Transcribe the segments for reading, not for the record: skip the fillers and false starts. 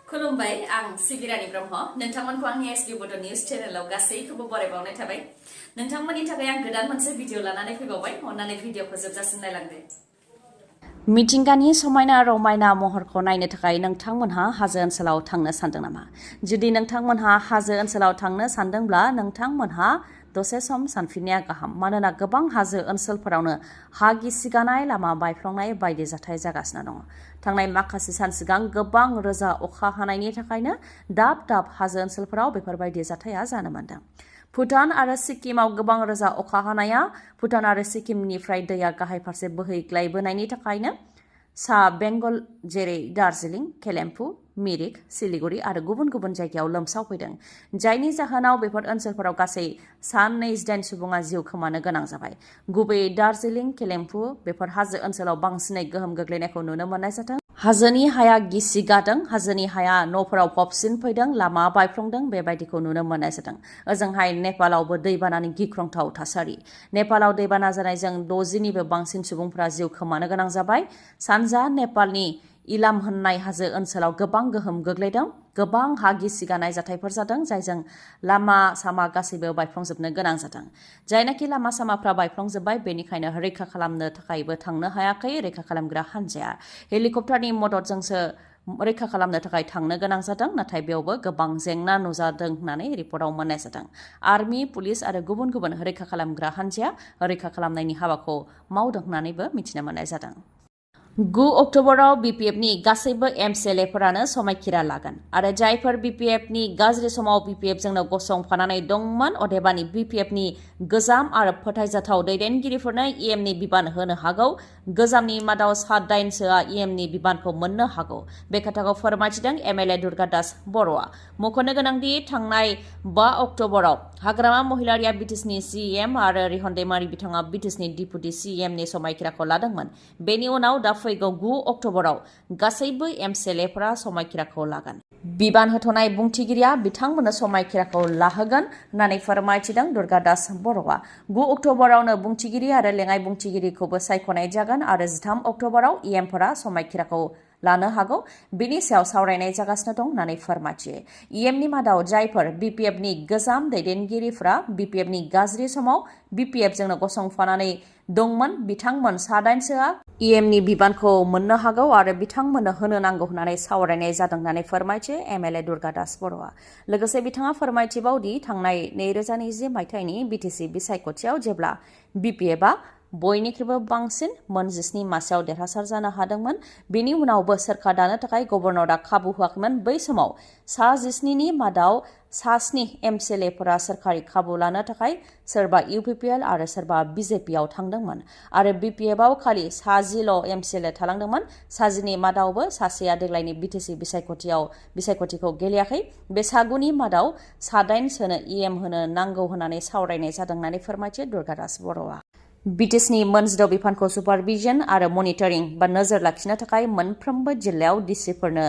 खुलुमबाय आं सिबिरानि ब्रह्म नोंथांमोनखौ आंनि एसबि बड' निउज चेनेलाव गासैखौबो बरायबावनाय थाबाय नोंथांमोननि थाखाय आं गोदान मोनसे भिडिअ लानानै फैबावबाय अन्नानै भिडिअखौ जोबजासिम नायलांदो मिथिंगानि समायना रमायना महरखौ नायनो थाखाय नोंथांमोनहा हाजो ओनसोलाव थांनो सानदों नामा जुदि नोंथांमोनहा हाजो ओनसोलाव थांनो सानदोंब्ला नोंथांमोनहा दसे सम सानफिननाया गाहाम मानोना गोबां हाजो ओनसोलफोरावनो हा गिसिगानाय लामा बायफ्लंनाय बायदि जाथाय जागासिनो दङ थांनाय माखासे सान सिगां गोबां रोजा अखा हानायनि थाखायनो दाब दाब हाजो ओनसोलफोराव बेफोरबायदि जाथाया जानो मोनदों भुटान आरो सिक्किमाव गोबां रोजा अखा हानाया भुटान आरो सिक्किमनिफ्राय दैया गाहाय फारसे बोहैग्लायबोनायनि थाखायनो सा बेंगल जेरै दार्जिलिं केलेम्पु मिरिक सिलिगुरि आरो गुबुन गुबुन जायगायाव लोमसावफैदों जायनि जाहोनाव बेफोर ओनसोलफोराव गासै सान 29 सुबुङा जिउ खोमानो गोनां जाबाय गुबैयै दार्जिलिं केलेम्पु बेफोर हाजो ओनसोलाव बांसिनै गोहोम गोग्लैनायखौ नुनो मोननाय जादों हाजोनि हाया गिसि गादों हाजोनि हाया न'फोराव फबसिन फैदों लामा बायफ्लंदों बेबायदिखौ नुनो मोननाय जादों ओजोंहाय नेपालावबो दैबानानि गिख्रंथाव थासारि नेपालाव दैबाना जानायजों 60निबो बांसिन सुबुंफोरा जिउ खोमानो गोनां जाबाय सानजा नेपालनि इलाम होननाय हाजो ओनसोलाव गोबां गोहोम गोग्लैदों गोबां हा गिसिगानाय जाथायफोर जादों जायजों लामा सामा गासैबो बायफ्लंजोबनो गोनां जादों जायनाखि लामा सामाफ्रा बायफ्लंजोब्बाय बेनिखायनो रैखा खालामनो थाखायबो थांनो हायाखै रैखा खालामग्रा हान्जाया हेलिकप्टारनि मददजोंसो रैखा खालामनो थाखाय थांनो गोनां जादों नाथाय बेयावबो गोबां जेंना नुजादों होननानै रिपर्टआव मोननाय जादों आर्मि पुलिस आरो गुबुन गुबुन रैखा खालामग्रा हान्जाया रैखा खालामनायनि हाबाखौ मावदों होननानैबो मिथिनो मोननाय जादों 9 अक्ट'बराव बिपिएफनि गासैबो एमसिएलएफोरानो समायखिरा लागोन आरो जायफोर बिपिएफनि गाज्रि समाव बिपिएफजोंनो गसंफानानै दंमोन अदेबानि बिपिएफनि गोजाम आरो फोथायजाथाव दैदेनगिरिफोरनो इएमनि बिबान होनो हागौ गोजामनि मादाव 7-8सोआ इएमनि बिबानखौ मोननो हागौ बे खोथाखौ फोरमायथिदों एमएलए दुर्गा दास बर'आ मख'नो गोनांदि थांनाय 5 अक्ट'बराव हाग्रामा महिलारिया बिटिसिनि सिएम आरो रिहन दैमारि बिथाङा बिटिसिनि डिपुटि सिएमनि समायखिराखौ लादोंमोन बेनि उनाव दा फैगौ 9 अक्ट'बराव गासैबो एमसिएलएफोरा समायखिराखौ लागोन बिबान होथ'नाय बुंथिगिरिया बिथांमोननो समायखिराखौ लाहोगोन होननानै फोरमायथिदों दुर्गा दास बर'आ 9 अक्ट'बरावनो बुंथिगिरि आरो लेङाइ बुंथिगिरिखौबो सायख'नाय जागोन आरो 13 अक्ट'बराव इएमफोरा समायखिराखौ लानो हागौ बेनि सायाव सावरायनाय जागासिनो दं होननानै फोरमायथियो इएमनि मादाव जायफोर बिपिएफनि गोजाम दैदेनगिरिफोरा बिपिएफनि गाज्रि समाव बिपिएफजोंनो गसंफानानै दंमोन बिथांमोन 7-8सोआ इएमनि बिबानखौ मोननो हागौ आरो बिथांमोननो होनो नांगौ होननानै सावरायनाय जादों होननानै फोरमायथियो एमएलए दुर्गा दास बर'आ लोगोसे बिथाङा फोरमायथिबावदि थांनाय 2020 मायथाइनि बिटिसि बिसायख'थियाव जेब्ला बिपिएफआ बयनिख्रुइबो बांसिन मोन 17 मासियाव देरहासार जानो हादोंमोन बेनि उनावबो सोरखार दानो थाखाय गभर्नरआ खाबु होआखैमोन बै समाव सा 17नि मादाव सा 7 एमसिएलएफोरा सोरखारि खाबु लानो थाखाय सोरबा इउपिपिएल आरो सोरबा बिजेपिआव थांदोंमोन आरो बिपिएफआव खालि सा 10ल' एमसिएलए थालांदोंमोन सा 10नि मादावबो सासेया देग्लायनि बिटिसि बिसायख'थिखौ गेलेयाखै बे सा 9नि मादाव सा 8 सोनो इएम होनो नांगौ होननानै सावरायनाय जादों होननानै फोरमायथियो दुर्गा दास बर'आ बिटिसिनि मोन 16 बिफानखौ सुपारभिजन आरो मनिटरिं बा नोजोर लाखिनो थाखाय मोनफ्रोमबो जिल्लायाव डिसिफोरनो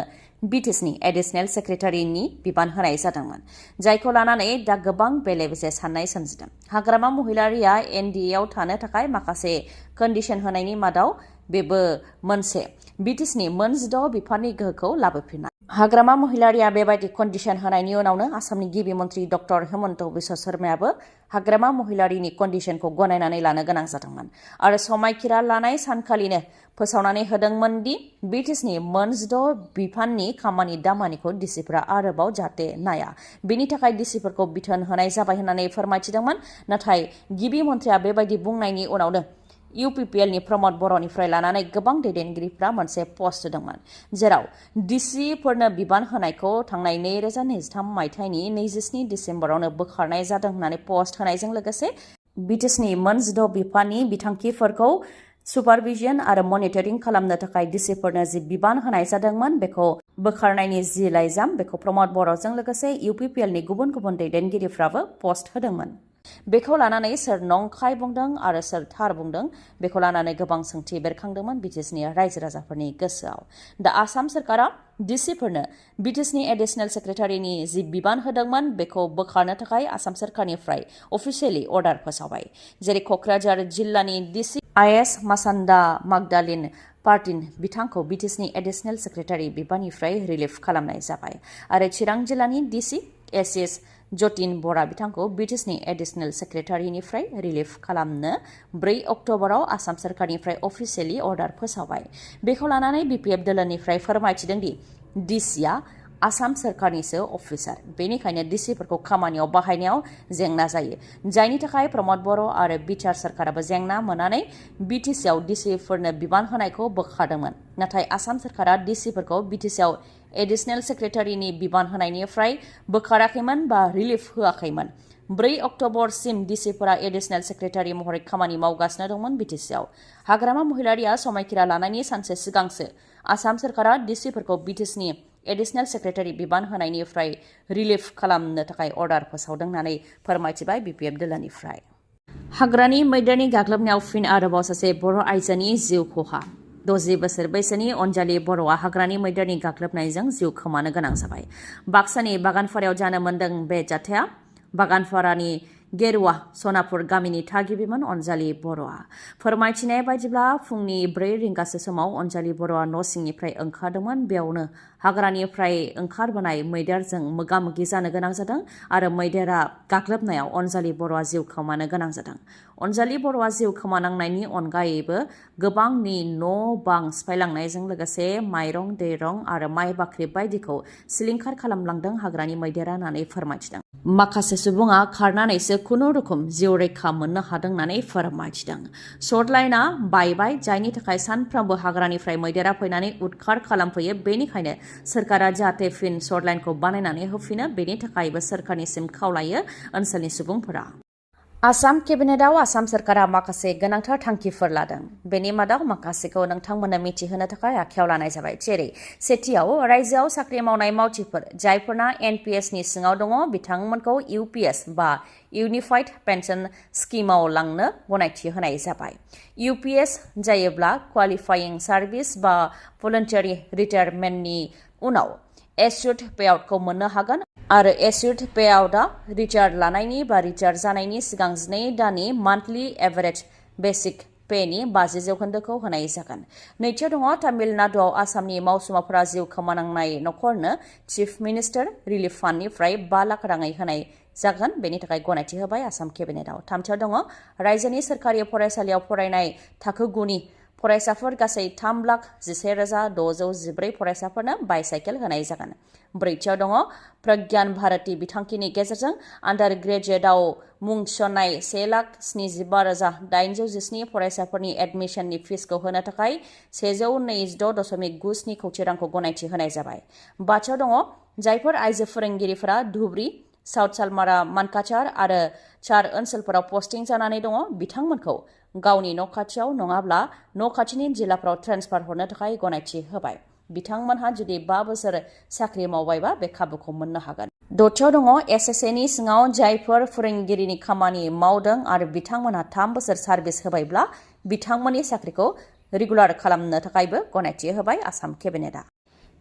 बिटिसिनि एडिशनेल सेक्रेटारिनि बिबान होनाय जादोंमोन जायखौ लानानै दा गोबां बेले बेजे साननाय सोमजिदों हाग्रामा महिलारिया एनडिएआव थानो थाखाय माखासे कन्डिशन होनायनि मादाव बेबो मोनसे बिटिसिनि मोन 16 बिफाननि गोहोखौ लाबोफिननाय हाग्रामा महिलारिया बेबायदि कन्डिशन होनायनि उनावनो आसामनि गिबि मन्त्रि डक्टर हेमन्त बिश्व शर्मायाबो हाग्रामा महिलारिनि कन्डिशनखौ गनायनानै लानो गोनां जादोंमोन आरो समायखिरा लानाय सानखालिनो फोसावनानै होदोंमोन दि बिटिसिनि मोन 16 बिफाननि खामानि दामानिखौ डिसिफोरा आरोबाव जाहाथे नाया बेनि थाखाय डिसिफोरखौ बिथोन होनाय जाबाय होननानै फोरमायथिदोंमोन नाथाय गिबि मन्थ्रिया बेबायदि बुंनायनि उनावनो इउपिपिएलनि प्रमद बर'निफ्राय लानानै गोबां दैदेनगिरिफ्रा मोनसे पस्ट होदोंमोन जेराव डिसिफोरनो बिबान होनायखौ थांनाय 2023 मायथाइनि 27 डिसेम्बरावनो बोखारनाय जादों होननानै पस्ट होनायजों लोगोसे बिटिसिनि मोन 16 बिफाननि बिथांखिफोरखौ सुपारभिजन आरो मनिटरिं खालामनो थाखाय डिसिफोरनो जि बिबान होनाय जादोंमोन बेखौ बोखारनायनि जि लाइजाम बेखौ प्रमद बर'जों लोगोसे इउपिपिएलनि गुबुन गुबुन दैदेनगिरिफ्राबो पस्ट होदोंमोन बेखौ लानानै सोर नंखाय बुंदों आरो सोर थार बुंदों बेखौ लानानै गोबां सोंथि बेरखांदोंमोन बिटिसिनि रायजो राजाफोरनि गोसोआव दा आसाम सरकारा डिसिफोरनो बिटिसिनि एडिशनेल सेक्रेटारिनि जि बिबान होदोंमोन बेखौ बोखारनो थाखाय आसाम सरकारनिफ्राय अफिसियेलि अर्डार फोसावबाय जेरै क'क्राझार जिल्लानि डिसि आइएस मासान्दा मागदालिन पार्टिन बिथांखौ बिटिसिनि एडिशनेल सेक्रेटारि बिबाननिफ्राय रिलिफ खालामनाय जाबाय आरो चिरां जिल्लानि डिसि एसएस जतिन बरा बिथांखौ बिटिसिनि एडिशनेल सेक्रेटारिनिफ्राय रिलिफ खालामनो 4 अक्ट'बराव आसाम सोरखारनिफ्राय अफिसियेलि अर्डार फोसावबाय। बेखौ लानानै बिपिएफ दोलोनिफ्राय फोरमायथिदों दि डिसिआ आसाम सोरखारनिसो अफिसार, बेनिखायनो डिसिफोरखौ खामानियाव बाहायनायाव जेंना जायो, जायनि थाखाय प्रमद बर' आरो बिटिआर सोरखाराबो जेंना मोननानै बिटिसिआव डिसिफोरनो बिबान होनायखौ बोखारदोंमोन। नाथाय आसाम सोरखारा डिसिफोरखौ बिटिसिआव एडिशनेल सेक्रेटारिनि बिबान होनायनिफ्राय बोखाराखैमोन बा रिलिफ होआखैमोन। 4 अक्ट'बरसिम डिसिफोरा एडिशनेल सेक्रेटारि महरै खामानि मावगासिनो दंमोन बिटिसिआव। हाग्रामा महिलारिया समायखिरा लानायनि सानसे सिगांसो आसाम सोरखारा डिसिफोरखौ बिटिसिनि एडिशनेल सेक्रेटारि बिबान होनायनिफ्राय रिलिफ खालामनो थाखाय अर्डार फोसावदों होननानै फोरमायथिबाय बिपिएफ दोलोनिफ्राय। हाग्रानि मैदेरनि गाग्लोबनायाव फिन आरोबाव सासे बर' आइजोनि जिउ खहा। 60 बोसोर बैसोनि अनजालि बर'आ हाग्रानि मैदेरनि गाग्लोबनायजों जिउ खोमानो गोनां जाबाय। बाक्सानि बागानफारायाव जानो मोन्दों बे जाथाया। बागानफारानि गेरुवा सनापुर गामिनि थागिबिमोन अनजालि बर'आ। फोरमायथिनाय बायदिब्ला फुंनि 4 रिंगासो समाव अनजालि बर'आ न' सिंनिफ्राय ओंखारदोंमोन। बेयावनो हाग्रानिफ्राय ओंखारबोनाय मैदेरजों मोगा-मोगि जानो गोनां जादों आरो मैदेरा गाग्लोबनायाव अनजालि बर'आ जिउ खोमानो गोनां जादों। अनजालि बर'आ जिउ खोमानांनायनि अनगायैबो गोबांनि न' बां सिफायलांनायजों लोगोसे माइरं दैरं आरो माइ बाख्रि बायदिखौ सिलिंखार खालामलांदों हाग्रानि मैदेरा होननानै फोरमायथिदों। माखासे सुबुङा खारनानैसो खुनुरुखुम जिउ रैखा मोननो हादों होननानै फोरमायथिदों। सर्ट लाइनआ बायबाय, जायनि थाखाय सानफ्रोमबो हाग्रानिफ्राय मैदेरा फैनानै उदखार खालामफैयो। बेनिखायनो सोरखारा जाहाथे फिन सर्ट लाइनखौ बानायनानै होफिनो, बेनि थाखायबो सोरखारनिसिम खावलायो ओनसोलनि सुबुंफोरा। आसाम केबिनेटआव आसाम सोरखारा माखासे गोनांथार थांखिफोर लादों। बेनि मादाव माखासेखौ नोंथांमोननो मिथिहोनो थाखाय आखायाव लानाय जाबाय। जेरै सेथियाव रायजोआव साख्रि मावनाय मावथिफोर जायफोरना एनपिएसनि सिङाव दङ बिथांमोनखौ इउपिएस बा इउनिफाइड पेन्सन स्किमाव लांनो गनायथि होनाय जाबाय। इउपिएस जायोब्ला क्वालिफाइं सार्भिस बा भलन्टियारि रिटायारमेन्टनि उनाव एस्युर्ड पेआउटखौ मोननो हागोन आरो एस्युर्ड पेआउटआ रिटायार लानायनि बा रिटायार जानायनि सिगां 12 दाननि मान्थलि एभारेज बेसिक पेनि 50% होनाय जागोन। नैथियाव दङ तामिलनाडुआव आसामनि मावसुमाफोरा जिउ खोमानांनाय नखरनो चिफ मिनिस्टार रिलिफ फान्डनिफ्राय 5 लाख राङै होनाय जागोन। बेनि थाखाय गनायथि होबाय आसाम केबिनेटआव। थामथियाव दङ रायजोनि सोरखारि फरायसालियाव फरायनाय थाखो 9नि फरायसाफोर गासै 3,11,614 फरायसाफोरनो बाइसाइकेल होनाय जागोन। ब्रैथियाव दङ प्रज्ञान भारती बिथांखिनि गेजेरजों आन्डार ग्रेजुएटआव मुं थिसननाय 1,25,817 फरायसाफोरनि एडमिशननि फिसखौ होनो थाखाय 122.9 स्नि कौटि रांखौ गनायथि होनाय जाबाय। बाथियाव दङ जायफोर आइजो फोरोंगिरिफोरा धुबरी, साउथ सालमारा, मानकाचार आरो चार ओनसोलफोराव पस्टिं जानानै दङ बिथांमोनखौ गावनि न' खाथियाव नङाब्ला न' खाथिनि जिल्लाफोराव ट्रेन्सफार हरनो थाखाय गनायथि होबाय। बिथांमोनहा जुदि 5 बोसोर साख्रि मावबायबा बे खाबुखौ मोननो हागोन। दथियाव दङ एसएसएनि सिङाव जायफोर फोरोंगिरिनि खामानि मावदों आरो बिथांमोनहा 3 बोसोर सार्भिस होबायब्ला बिथांमोननि साख्रिखौ रेगुलार खालामनो थाखायबो गनायथि होबाय आसाम केबिनेटआ।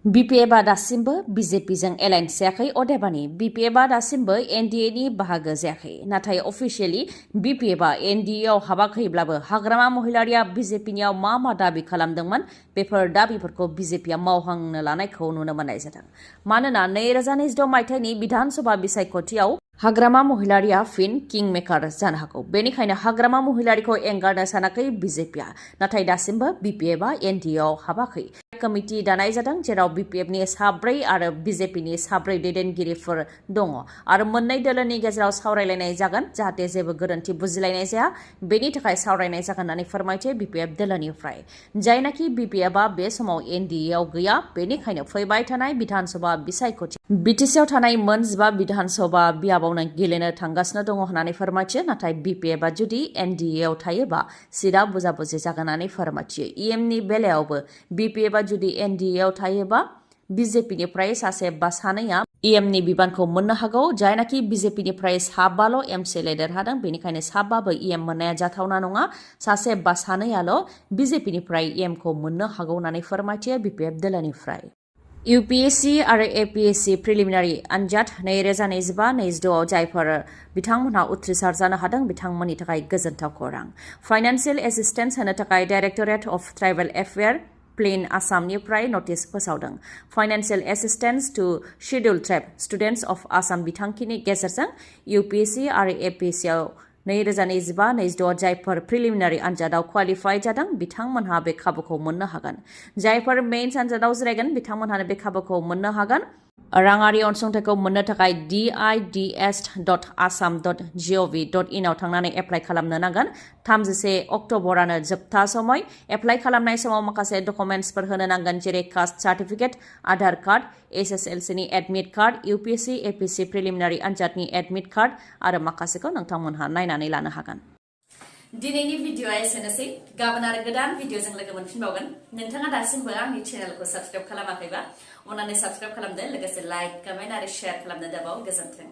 बिपिएफआ दासिमबो बिजेपिजों एलायन्स जायाखै। अदेबानि बिपिएफआ दासिमबो एनडिएनि बाहागो जायाखै। नाथाय अफिसियेलि बिपिएफआ एनडिएआव हाबाखैब्लाबो हाग्रामा महिलारिया बिजेपिनियाव मा दाबि खालामदोंमोन बेफोर दाबिफोरखौ बिजेपिआ मावहांनो लानायखौ नुनो मोननाय जादों। मानोना 2022 मायथाइनि बिधान सभा बिसायख'थियाव हाग्रामा महिलारिया फिन किं मेकार जानो हागौ। बेनिखायनो हाग्रामा महिलारिखौ एंगारनो सानाखै बिजेपिआ। नाथाय दासिमबो बिपिएफआ एनडिएआव हाबाखै। कमिटि दानाय जादों जेराव बिपिएफनि 4 आरो बिजेपिनि 4 दैदेनगिरिफोर दङ आरो मोननै दोलोनि गेजेराव सावरायलायनाय जागोन जाहाथे जेबो गोरोन्थि बुजिलायनाय जाया। बेनि थाखाय सावरायनाय जागोन होननानै फोरमायथियो बिपिएफ दोलोनिफ्राय। जायनाखि बिपिएफआ बे समाव एनडिएआव गैया, बेनिखायनो फैबाय थानाय बिधान सभा बिसायख'थि बिटिसिआव थानाय मोन 15 बिधान सभा बियाबावनो गेलेनो थांगासिनो दङ होननानै फोरमायथियो। नाथाय बिपिएफआ जुदि एनडिएआव थायोबा सिदा बुजाबुजि जागोन होननानै फोरमायथियो। इएमनि बेलायावबो बिपिएफआ जुदि एनडिएआव थायोबा बिजेपिनिफ्राय सासे बा सानैया इएमनि बिबानखौ मोननो हागौ। जायनाखि बिजेपिनिफ्राय 7 एमसिएलए देरहादों, बेनिखायनो 7 इएम मोननाया जाथावना नङा। सासे बा सानैयाल' बिजेपिनिफ्राय इएमखौ मोननो हागौ होननानै फोरमायथियो बिपिएफ दोलोनिफ्राय। UPSC आरो APSC प्रिलिमिनारि आनजाद 2025-26 जायफोर बिथांमोनहा उथ्रिसार जानो हादों बिथांमोननि थाखाय गोजोनथाव खौरां। फाइनान्सियेल एसिस्टेन्स होनो थाखाय directorate of tribal affair plain आसामनिफ्राय नटिस फोसावदों। Financial assistance to scheduled tribe students of Assam बिथांखिनि गेजेरजों UPSC आरो APSC आव 2025-26 जायफोर प्रिलिमिनारि आनजादाव क्वालिफाइ जादों बिथांमोनहा बे खाबुखौ मोननो हागोन। जायफोर मेइन्स आनजादाव जिरायगोन बिथांमोनहानो बे खाबुखौ मोननो हागोन। राङारि अनसुंथाइखौ मोननो थाखाय dids.assam.gov.in आव थांनानै एप्लाइ खालामनो नांगोन। 31 अक्ट'बरानो जोबथा समय। एप्लाइ खालामनाय समाव माखासे डकुमेन्ट्सफोर होनो नांगोन जेरै caste certificate, Aadhaar card, SSLC नि admit card, UPSC APSC preliminary आनजादनि एडमिट कार्ड आरो माखासेखौ नोंथांमोनहा नायनानै लानो हागोन। दिनैनि भिडिअआ एसेनोसै। गाबोन आरो गोदान भिडिअजों लोगो मोनफिनबावगोन। नोंथाङा दासिमबो आंनि चेनेलखौ साबस्क्राइब खालामाखैबा अन्नानै साबस्क्राइब खालामदो, लोगोसे लाइक, कमेन्ट आरो शेयार खालामनो दाबाव। गोजोन्थों।